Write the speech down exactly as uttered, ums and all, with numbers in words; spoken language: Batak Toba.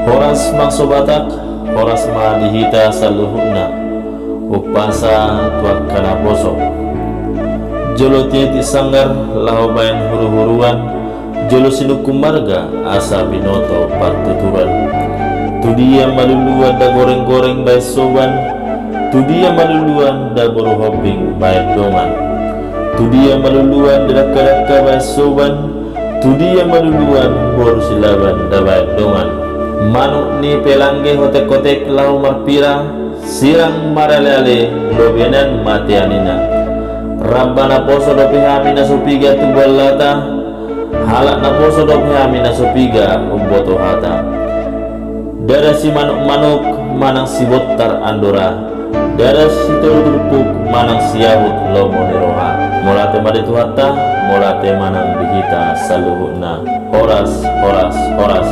Horas ma so Batak, horas ma di hita saluhutna. Umpasa tu angka naposo. Jolo tinitip sanggar laho baen huruhuruan, jolo sinungkun marga asa binoto partuturan. Tudia ma luluan da goreng-goreng baen soban, tudia ma luluan da boru hombing baen dongan. Tudia ma luluan da dakka-dakka baen soban, tudia ma luluan boru Silaban da baen dongan. Manuk ni Pelangge hotek-hotek laho marpira, sirang marale-ale, lobenan ma teanina. Ramba naposo dope hami na so piga tu ballata, halak naposo dope hami na so piga umboto hata. Ndada simanuk-manuk manang sibontar andora, ndada sitolu turpuk manang siahut lomo ni roha. Mauliate ma di Tuhanta, mauliate ma nang di hita saluhutna. Horas, horas, horas.